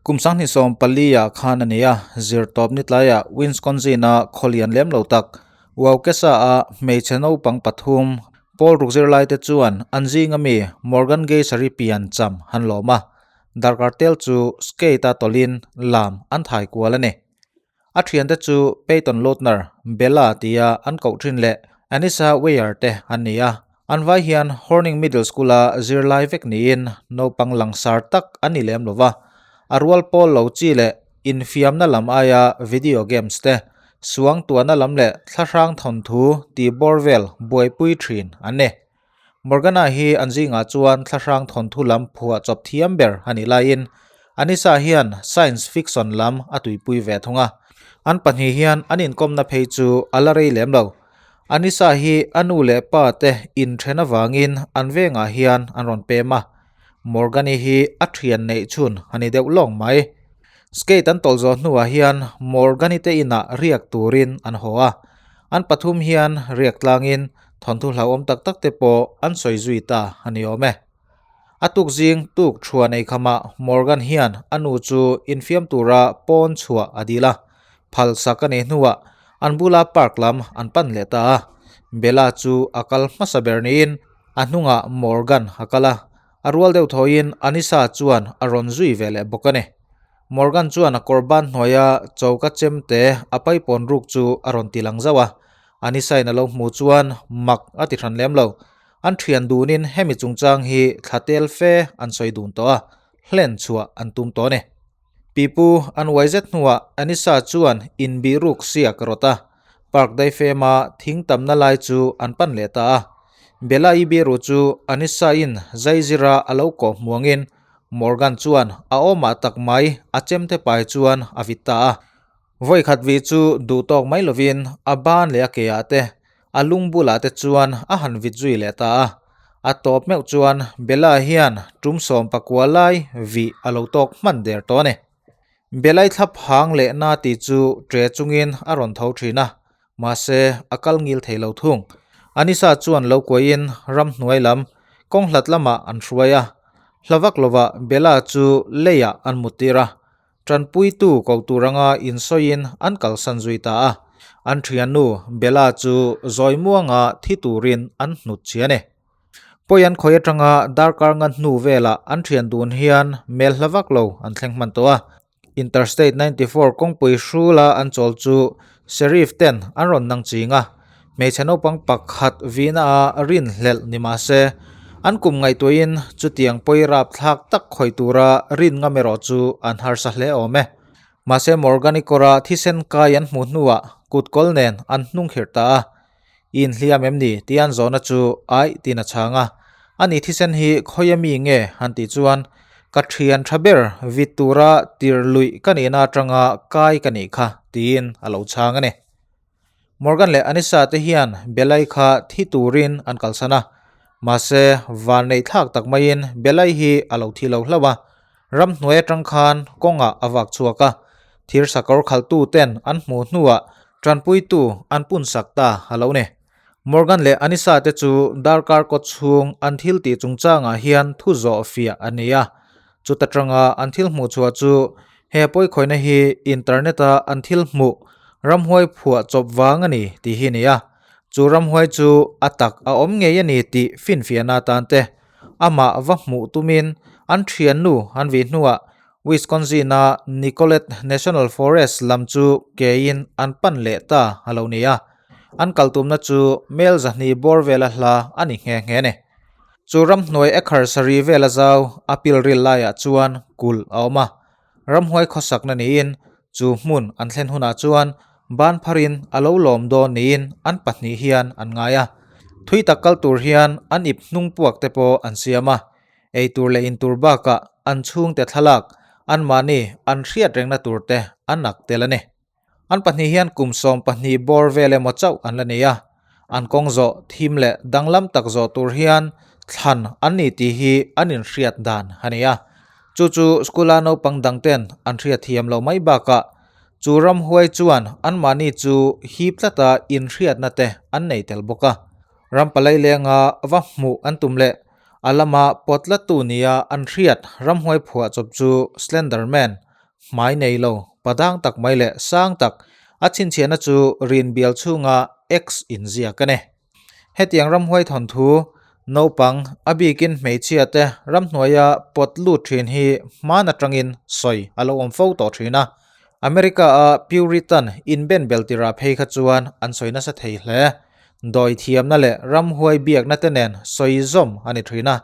Kum 2014 ah khan a ni a, zirtawp ni tlaiah Wisconsin-a khawlian lem lo tak Waukesha-a hmeichhe naupang pathum pawl ruk zirlaite chuan an zinga mi Morgan Geyser-i pian cham han lawm a, darkar tel chu skate-a tawlhin lam an thai kual a ni. A thiante chu Peyton Leutner, Bella tia an koh thin leh Anissa Weier te an ni a. An vai hian Horning Middle School-a zirlai vek niin naupang langsar tak an ni lem lo va. A rual pawl lo chi leh infiamna lam aia video games te, suang tuahna lam leh thlahrang thawnthu tih bawr vel buaipui thin an ni. Morgana hi an zingah chuan thlahrang thawnthu lam phuah chawp thiam ber a nih laiin Anissa hian science fiction lam a tuipui ve thung a. An pahnih hian an inkawmna phei chu a la rei lem lo. Anissa hi a nu leh pa te inthen avangin an vengah hian an rawn pem a. Morgani hi a thian neih chhun a ni deuh lawng mai. Skate an tawlh zawh hnuah hian Morgani te inah riak turin an haw a. An pathum hian riak tlangin Thawnthu hlauhawm tak tak te pawh an sawi zui ta a ni awm e. A tuk zing tuk thua nei khamah Morgan hian a nu chu infiam tura pawn chhuah a dil a, phal sak a nei hnuah an bula park lam an pan leh ta a. Bella chu a kal hmasa ber niin a hnungah Morgan a kal a, a rual deuh thawiin Anissa chuan a rawn zui ve leh bawk a ni. Morgan chuan a kawr ban hnuaia choka chemte a paipawn ruk chu a rawn ti lang zauh a, Anissa-in a lo hmuh chuan mak a ti hran lem lo. An thian dunin hemi chungchang hi thla tel fe an sawi dun tawh a, hlen chhuah an tum tawh a ni. Pipu an uai zet hnuah Anissa chuan inbih ruk siak a rawt a, park daifema thing tamna lai chu an pan leh ta a. Bella-i biru chu Anissa-in zaizira a lo kawh hmuangin Morgan chuan a awmah tak mai a chemte pai chuan a vit ta a. Vawikhat vi chu duh tawk mai lovin a ban leh a ke ah te, a lung bulah te chuan a han vit zui leh ta a. A tawp meuh chuan Bella hian tum 19 lai vih a lo tawk hman der tawh a ni. Bella-i thla phang leh na tih chu ṭe chungin a rawn tho ṭhin a, mahse a kal ngil thei lo thung. Anisa chuan lo kuaiin ramhnuai lam kawng hlat lamah an hruai a, hla vak lovah Bella chu leiah an muttir a, Tanpuitu ko tur anga insawiin an kalsan zui ta a, an thiannu Bella chu zawi muanga thi turin an hnut chhi a ni. Pawi an khawi atanga darkar nga hnu velah an thian dun hian mel hla vak lo an thleng hman tawh a. Interstate 94 kawngpui hrula an chawl chu Sheriff ten an rawn nang ching a, Hmeichhe naupang pakhat vihna a rinhlelh ni mah se, an kum ngaihtuahin chutiang pawi rapthlak tak khawih tura rin ngam erawh chu an harsa hle awm e. Mahse Morgan-i kawra thisen kai an hmuh hnuah kutkawl nen an hnung khirh ta a, I inhliam em ni? tih an zawhna chu aih tiin a chhang a. Ani thisen hi khawia mi nge? han tih chuan, Ka thian tha ber vit tura tir luih ka nihna atanga kai ka nih kha, tiin a lo chhang a ni. Morgan leh Anissa te hian Belai kha thi turin an kalsan a, mahse van neih thlak tak maiin Belai hi a lo thi lo hlauh a, ramhnuai atang khan kawngah a vak chhuak a, thir sakawr khalhtu ten an hmuh hnuah tanpuitu an pun sak ta a lo ni. Morgan leh Anissa te chu darkar kawt chhung an thil tih chungchangah hian thu zawh fiah a ni a, chuta tanga an thil hmuh chhuah chu He pawikhawihna hi internet-a an thil hmuh ramhuai phuah chawp vang a ni tih hi a ni a, chu ramhuai chu a tak a awm ngei a ni tih finfiahna atan te amah va hmuh tumin an thiannu an vih hnuah Wisconsin-a Nicolet National Forest lam chu kein an pan leh ta a lo ni a, an kal tumna chu mel 200 bawr vela hla a ni nghe nghe a ni. Chu ramhnuai ekhar sarih vela zau a pilril laiah chuan kulh a awm a, ramhuai khawsakna niin chu hmun an thlen hunah chuan ban pharin a lo lawm dawn niin an pahnih hian an ngai a. Thui tak kal tur hian an ip hnung puak te pawh an siam a, ei tur leh in tur bakah an chhungte thlalak anmahni an hriat rengna tur te an ak tel a ni. An pahnih hian kum 12 bawr vel emaw chauh an la nei a, an kawng zawh thim leh danglam tak zawh tur hian thlan an ni tih hi an inhriat dan a ni a. Chu chu school-a naupang dangten an hriat thiam loh mai bakah chu ramhuai chuan anmahni chu hip tlata inhriatna te an nei tel bawk a. Ram palai lenga va hmuh an tum leh a lama pawt tlattu nia an hriat ramhuai phuah chawp chu Slender Man. Hmai nei lo, padang tak mai leh sang tak, a chhinchhiahna chu rin bial chhunga X inziak a ni. Hetiang ramhuai thawnthu, naupang, a bikin hmeichhia te ramhnuaia pawt lut thin hi hman atangin sawi a lo awm fo tawh thin a. America-a Puritan inbenbel tirah phei kha chuan an sawi nasa thei hle. Dawi thiamna leh ramhuai biakna te nen sawi zawm a ni thin a.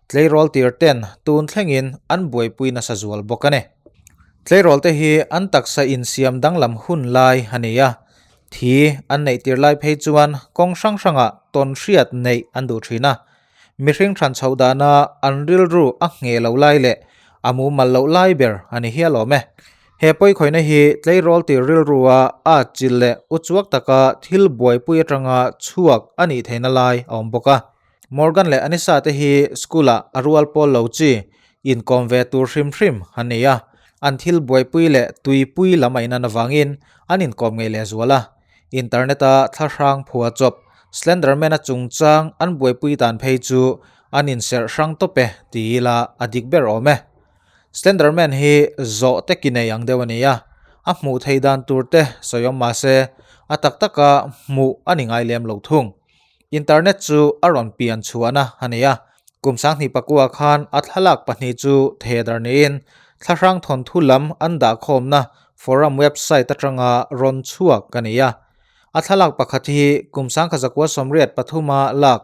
Tleirawl tir ten tun thlengin an buaipui nasa zual bawk a ni. Tleirawl te hi an taksa insiam danglam hun lai a ni a, thi an neih tir lai phei chuan kawng hrang hrangah tawn hriat neih an duh thin a. Mihring hran chhoh dana an rilru a ngheh loh lai leh a mumal loh lai ber a ni hial awm e. He pawikhawihna hi tleirawl tir rilrua a atchilh leh uchuak taka thil buaipui atanga chhuak a nih theihna lai a awm bawk a. Morgan leh Anissa te hi school-ah a rual pawl lo chi inkawm ve tur hrim hrim an nei a, an thil buaipui leh tuipui lam a inan avangin an inkawm ngei leh zual a. Internet-a thlahrang phua chawp Slenderman-a chungchang an buaipui dan phei chu an inserh hrang tawp e ti ila a dik ber awm e. Slenderman hi zawh te ki nei ang deuh a ni a, a hmuh theih dan tur te sawi awm mah se a tak taka hmuh a ni ngai lem lo thung. Internet chu a rawn pian chhuahna a ni a, kum 2009 khan a thlalak pahnih chu thedar niin thlahrang thawnthu lam an dahkhawmna forum website atanga rawn chhuak a ni a. A thlalak pakhat hi kum 1983 a lak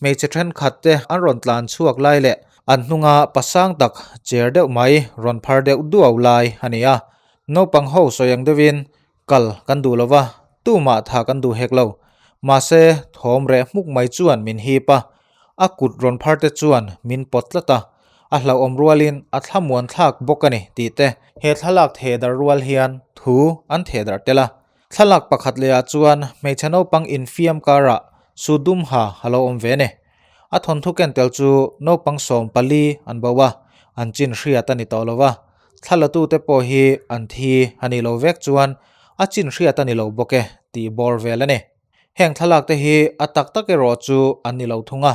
hmeichhe thenkhat te an rawn tlan chhuak lai leh an hnunga pasang tak cher deuh mai rawn phar deuh duau lai a ni a. Naupang ho sawi ang deuhin Kal kan duh lo va, tumah tha kan duh hek lo. Mahse, thawm reh hmuk mai chuan min hip a, a kut rawn phar te chuan min pawt tlat a, a hlauhawm rualin a thlamuan thlak bawk a ni tih te. He thlalak theh darh rual hian thu an theh darh tel a. Thlalak pakhat lehah chuan hmeichhe naupang infiam karah su dum ha a lo awm ve a ni. A thawnthu ken tel chu naupang 14 an bo a, an chin hriat a ni tawh lo va. Thlalatute pawh hi an thi a nih loh vek chuan a chin hriat a ni lo bawk e tih bawr vel a ni. Heng thlalak te hi a tak tak erawh chu an ni lo thung a.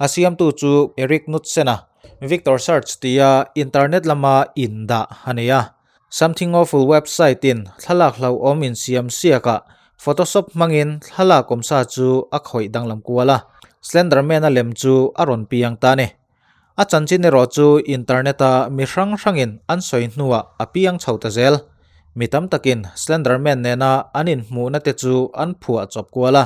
A siamtu chu Eric Knudsen-a, Victor Search tia internet lama indah a ni a. Something Awful website-in thlalak hlauhawm insiam siakah Photoshop hmangin thlalak awmsa chu a khawih danglam kual a, Slenderman-a lem chu a rawn piang ta a ni. A chanchin erawh chu internet-a mi hrang hrangin an sawi hnuah a piang chho ta zel. Mi tam takin Slenderman nena an inhmuhna te chu an phuah chawp kual a.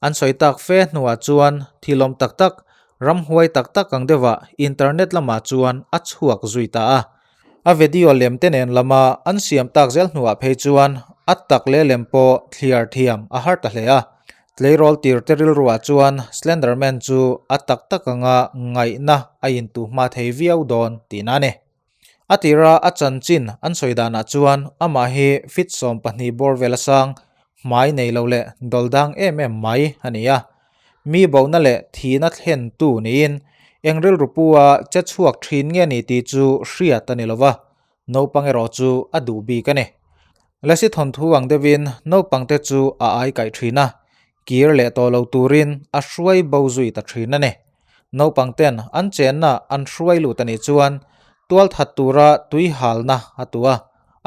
An sawi tak fe hnuah chuan thilawm tak tak, ramhuai tak tak ang deuhah internet lamah chuan a chhuak zui ta a. A video lem te nen lama an siam tak zel hnuah phei chuan a tak leh lem pawh thliar thiam a har ta hle a. Tleirawl tir te rilruah chuan Slenderman chu a tak tak anga ngaihna a intuh hma thei viau dawn tihna a ni. A tira a chanchin an sawi danah chuan amah hi feet 12 bawr vel a sang, hmai nei lo leh dawldang em em mai a ni a. Mi bohna leh thihna thlentu niin eng rilru pu-a che chhuak thin nge ni tih chu hriat a ni lo va, naupang erawh chu a duh bik a ni. Lasi thawnthu ang deuhin naupangte chu a ai kaih thin a, kir leh tawh lo turin a hruai bo zui ta thin a ni. Naupangten an chenna an hruai lut a nih chuan tualthat tura tui halna a tu a,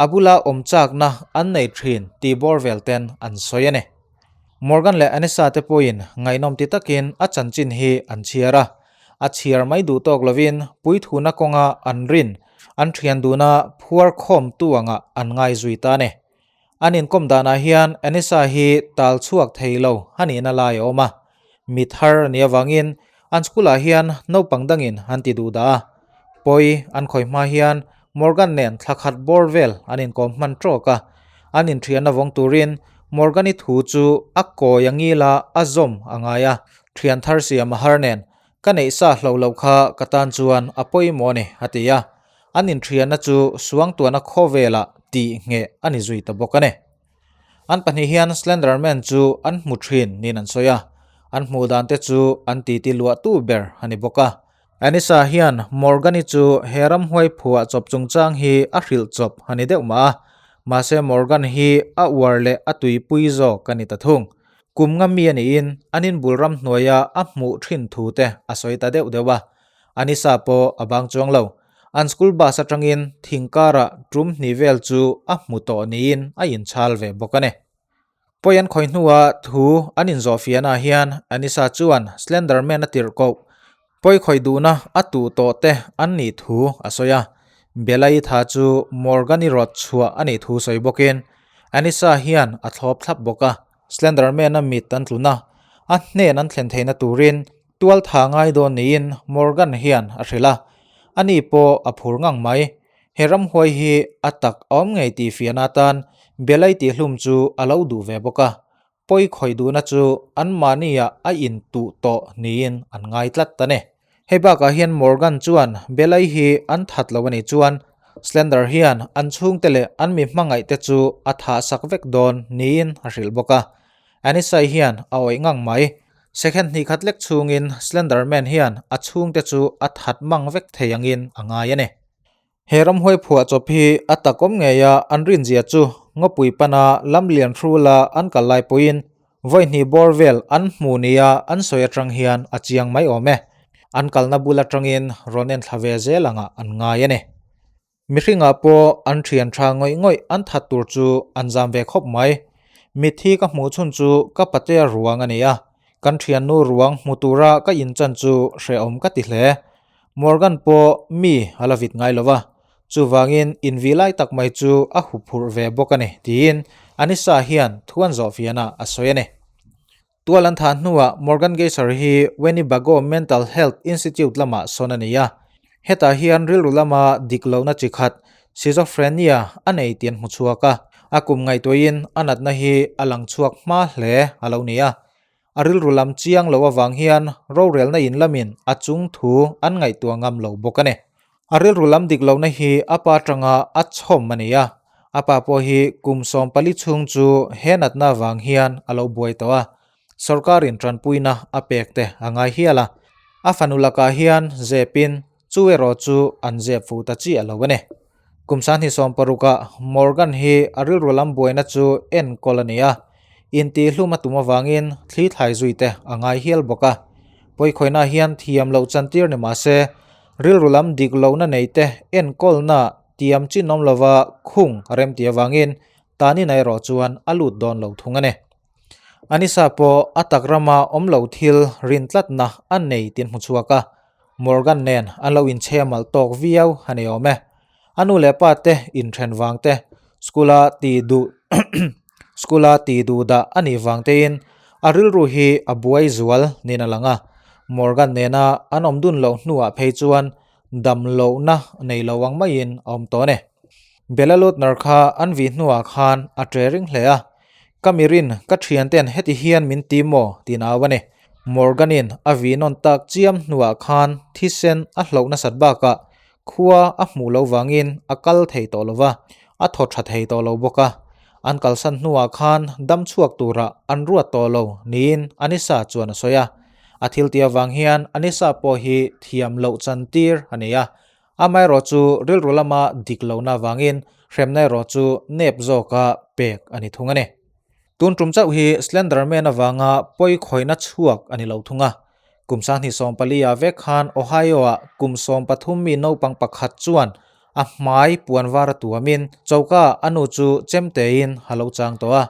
a bula awm chakna an nei thin tih bawr vel ten an sawi a ni. Morgan leh Anissa te pawhin ngaihnawm ti takin a chanchin hi an chhiar a, a chhiar mai duh tawk lovin puithuna kawnga an rin an thian duna phuar khawmtu angah an ngai zui ta a ni. An inkawm danah hian Anissa hi tal chhuak thei lo a nihna lai a awm a, mi thar a nih avangin an school-ah hian naupang dangin an ti duh dah a. Pawi an khawi hma hian Morgan nen thla khat bawr vel an inkawm hman tawk a, an inthianna vawng turin Morgan-i thu chu a kawi a ngil a, a zawm a ngai a, thian thar siam a har nen, ka neih sa hlo lo kha ka tan chuan a pawimawh a ni, a ti a, an inthianna chu suangtuahna khawvelah tih ngheh a ni zui ta bawk a ni. An pahnih hian Slenderman chu an hmu thin niin an sawi a, an hmuh dan te chu an titi luahtu ber a ni bawk a. Anissa hian Morgan-i chu he ramhuai phuah chawp chungchang hi a hrilh chawp a ni deuh mah a, mahse Morgan hi a uar leh a tuipui zawk a ni ta thung. Kum nga mi a niin an inbul ramhnuaia a hmuh thin thu te a sawi ta deuh deuh a, Anissa pawh a bang chuang lo. An school bus atangin thing karah tum hnih vel chu a hmu tawh niin a inchhal ve bawk a ni. Pawi an khawih hnua thu an inzawh fiahnaah hian Anisa chuan Slenderman a tirh koh pawi khawih duhna a tuh tawh te an nih thu a sawi a. Bella-i tha chu Morgan-i rawt chhuah a nih thu sawi bawkin Anisa hian a thlawp thlap bawk a. Slenderman-a mit an tlun a, a hnen an thlen theihna turin tual tha ngai dawn niin Morgan hian a hrilh a, ani pawh a phur ngang mai. He ramhuai hi a tak a awm ngei tih fiahna atan Belai tihhlum chu a lo duh ve bawk a, pawi khawih duhna chu anmahniah a intuh tawh niin an ngai tlat a ni. Hei bakah hian Morgan chuan Belai hi an that lo a nih chuan Slender hian an chhungte leh an mi hmangaih te chu a thah sak vek dawn niin a hrilh bawk a. Anisai hian a awih ngang mai. Second hnih khat lek chhungin Slender Man hian a chhungte chu a that mang vek thei angin a ngai a ni. He ramhuai phuah chawp hi a takawm ngei a, an rinzia chu ngawpui pana lamlian hrula an kal lai pawhin vawi hnih bawr vel an hmu nia an sawi atang hian a chiang mai awm e. An kalna bul atangin rawn en thla ve zel angah an ngai a ni. Mihringah pawh an thian tha ngawih ngawih an that tur chu an zam ve khawp mai. Mitthi ka hmuh chhun chu ka patea ruang a ni a, kan thiannu ruang hmu tura ka inchan chu hrehawm ka ti hle. Morgan pawh mi a la vit ngai lo va, chuvangin invi lai tak mai chu a huphurh ve bawk a ni, tiin Anissa hian thu an zawh fianah a sawi a ni. Tual an thah hnuah Morgan Geyser hi Winnebago Mental Health Institute lamah sawn a ni a, hetah hian rilru lama dik lohna chi khat schizophrenia a nei tih an hmu chhuak a, a kum ngaihtuahin a natna hi a lang chhuak hma hle a lo ni a. A rilru lam chiang lo avang hian rorelna in lamin a chung thu an ngaihtuah ngam lo bawk a ni. A rilru lam dik lohna hi a pa atanga a chhawm a ni a, a pa pawh hi kum 14 chhung chu he natna avang hian a lo buai tawh a, sawrkarin tanpuina a pek te a ngai hial a, a fanu lakah hian zepin chu erawh chu an zep fuh ta chiah lo a ni. Kum 26 ah Morgan hi a rilru lam buaina chu enkawl a ni a, intihhlum a tum avangin thli thlai zui te a ngai hial bawk a. Pawikhawihna hian thiam loh chantir ni mah se, rilru lam dik lohna nei te enkawlna tiam chin awm lova khung a rem tih avangin Tanina erawh chuan a lut dawn lo thung a ni. Anisa pawh a tak rama awm lo thil rin tlatna a nei tih an hmu chhuak a, Morgan nen an lo inchhe malh tawk viau a ni awm e. A nu leh pa te inthen vang te, school-a ti duh school-a ti duh dah a nih vang tein a rilru hi a buai zual niin a lang a. Morgan nena an awm dun loh hnuah phei chuan dam lohna nei lo ang maiin a awm tawh a ni. Bella Lutner kha an vih hnuah khan a ṭe ring hle a, Ka mirin, ka thianten heti hian min ti maw? tiin a au a ni. Morgan-in a vih nawn tak chiam hnuah khan thisen a hloh nasat bakah khua a hmuh loh vangin a kal thei tawh lo va, a thaw tha thei tawh lo bawk a. An kalsan hnuah khan dam chhuak turah an ruat tawh lo niin Anissa chuan a sawi a. A thil tih avang hian Anissa pawh hi thiam loh chantir a nei a. Amaherawh chu rilru lama dik lohna avangin hremna erawh chu nep zawka pek a ni thung a ni. Tun tum chauh hi Slenderman avanga pawi khawihna chhuak a ni lo thung a. Kum 2014 ah vek khan Ohio-ah kum 13 mi naupang pakhat chuan a hmai puan var a tuamin choka a nu chu chemtein a lo chang tawh a.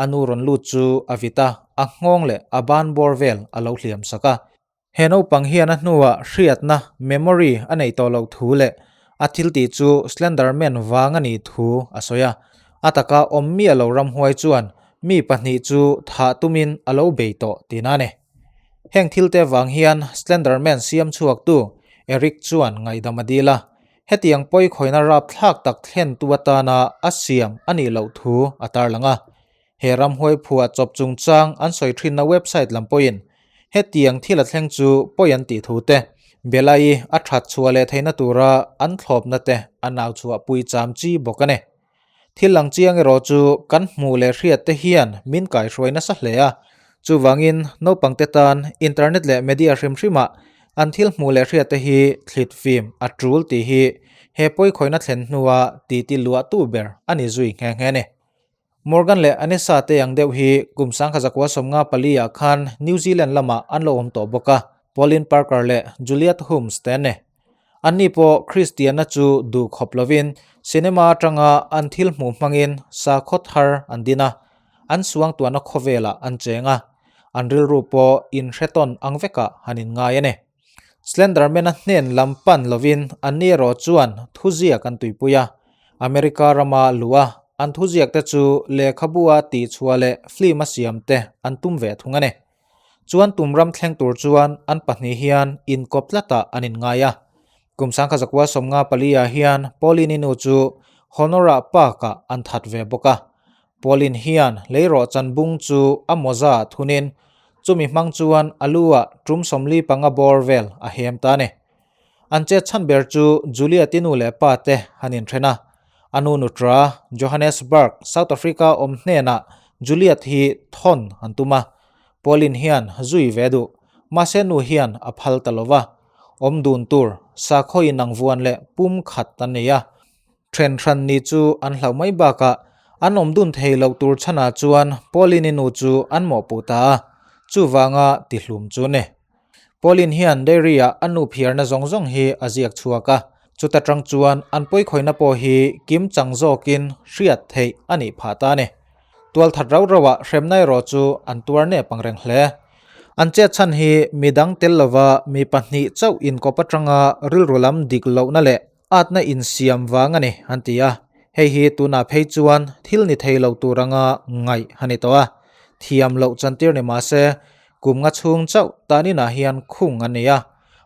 A nu rawn lut chu a vit a, a nghawng leh a ban bawr vel a lo hliam sak a. He naupang hian a hnuah hriatna, memory, a neih tawh loh thu leh a thil tih chu Slenderman vang a nih thu a sawi a. A taka awm miah lo ramhuai chuan mi pahnih chu thah tumin a lo bei tawh tihna a ni. Heng thil te vang hian Slenderman siam chhuaktu Eric chuan ngaihdam a dil a, hetiang pawi khawihna rapthlak tak thlentu atana a siam a nih loh thu a tarlang a. He ramhuai phuah chawp chungchang an sawi thinna website lam pawhin hetiang thil a thleng chu pawi an tih thu te, Bella-i a that chhuah leh theihna tura an thlawpna te a nau chhuahpui cham chi bawk a ni. Thil lang chiang erawh chu kan hmuh leh hriat te hian min kaihruai nasa hle a, chuvangin naupang te tan internet leh media hrim hrimah an thil hmuh leh hriat te hi thlit fim a tul tih hi he pawikhawihna thlen hnua titi luahtu ber a ni zui nghe nghe a ni. Morgan leh Anessa te ang deuh hi kum 1954 ah khan New Zealand lamah an lo awm tawh bawk a, Pauline Parker leh Juliet Holmes te an ni. Anni pawh Kristianna chu duh khawp lovin cinema atanga an thil hmuh hmangin sakhaw thar an din a, an suangtuahna khawvelah an cheng a, an rilru pawh inhretawn ang vekah han inngai a ni. Slenderman-a hnen lam pan lovin anni erawh chuan thuziak an tuipui a, America rama luh a, an thuziakte chu lehkhabua tihchhuah leh film-a siamte an tum ve thung a ni. Chuan tum ram thleng tur chuan an pahnih hian inkawp tlatah an inngai a. Kum sangkha zakua 54 ah hian Pauline-i nu chu Honora Park-ah an that ve bawk a. Pauline hian leirawh chan bung chu a mawza ah thunin chumi hmang chuan a lu ah tum 45 bawr vel a hem ta a ni. An chet chhan ber chu Juliet-i nu leh pa te han inthen a. A nu nutra Johannesburg, South Africa awm hnenah Juliet hi thawn an tum a. Pauline hian zui ve duh, mahse nu hian a phal ta lo va. Awm dun tur sakhaw inang vuan leh pum khat an nei a. Then hran ni chu an hlauh mai bakah an awm dun thei loh tur chhanah chuan Pauline-i nu chu an mawhpuh ta a, chuvanga tihlum chu ni. Pauline hian diary-ah a nu phiarna zawng zawng hi a ziak chhuak a, chuta tang chuan an pawikhawihnna pawh hi kim chang zawkin hriat theih a nih phah ta a ni. Tualthat rau rauah hremna erawh chu an tuar nep ang reng hle. An chet chhan hi midang tel lova mi pahnih chauh inkawp atanga rilru lam dik lohna leh atna insiam vang a ni an ti a, hei hi tunah phei chuan thil ni thei lo tur anga ngaih a ni tawh a, thiam loh chantir ni mah se kum nga chhung chauh taninah hian khung an nei a,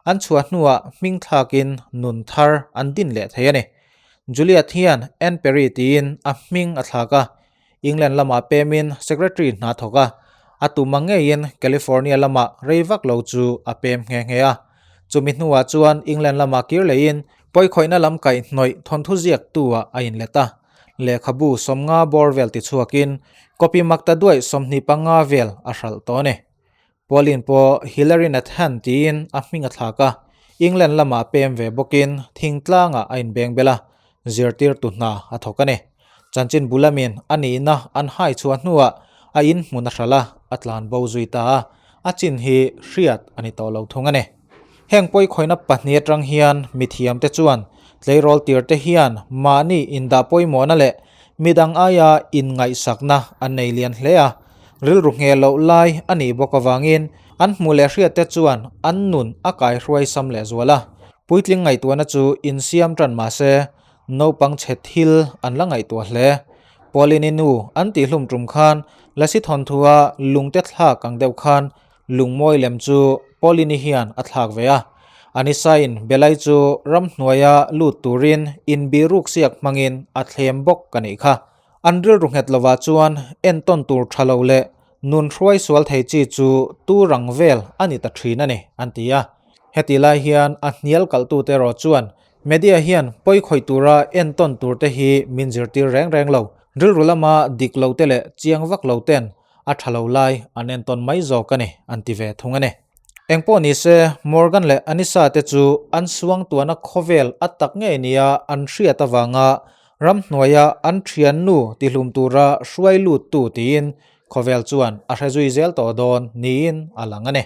an chhuah hnuah hming thlakin nun thar an din leh thei a ni. Juliet hian Anne Perry tiin a hming a thlak a, England lamah pemin secretary hna thawk a, a tum ang ngeiin California lamah rei vak lo chu a pem nghe nghe a. Chumi hnuah chuan England lamah kir leiin pawikhawihna lam kaihhnawih thawnthu ziaktu-ah a inlet a. Lehkhabu 50 bawr vel tichhuakin copy makta duaih 25 vel a hralh tawh a ni. Pauline pawh Hillary Nathan tiin a hming a thlak a, England lamah pem ve bawkin thingtlangah a inbeng bel a, zirtirtu hna a thawk a ni. Chanchin bulamin a nihna an hai chhuah hnuah a inhmun a hralh a, a tlan bo zui ta a, a chin hi hriat a ni tawh lo thung a ni. Heng pawikhawihna pahnih atang hian mithiamte chuan tleirawl tirte hian mahni indah pawimawhna leh midang aia inngaihsakna an nei lian hle a, rilru ngheh loh lai a nih bawk avangin an hmuh leh hriatte chuan an nun a kaihruai sam leh zual a. Puitling ngaihtuahna chu insiam tan mah se naupang chhe thil an la ngaihtuah hle. Pauline-i nu an tihhlum tum khan Lasi thawnthua lungte thlak ang deuh khan Lungmawi lem chu Pauline-i hian a thlak ve a. Anisa-in Belai chu ramhnuaia lut turin inbiruk siak hmangin a thlem bawk ka nih kha. An rilru nghet lovah chuan entawn tur tha lo leh nun hruai sual thei chi chu tu rang vel a ni ta thin a ni, an ti a. Heti lai hian a hnial kalhtute erawh chuan media hian pawikhawih tura entawn turte hi min zirtir reng reng lo. Rilru lama dik lote leh chiang vak loten a tha lo lai an entawn mai zawk a ni, an ti ve thung a ni. Engpawh ni se, Morgan leh Anissa te chu an suangtuahna khawvel a tak ngei nia an hriat avanga ramhnuaia an thiannu tihlum tura hruai luttu tiin khawvel chuan a hre zui zel tawh dawn niin a lang a ni.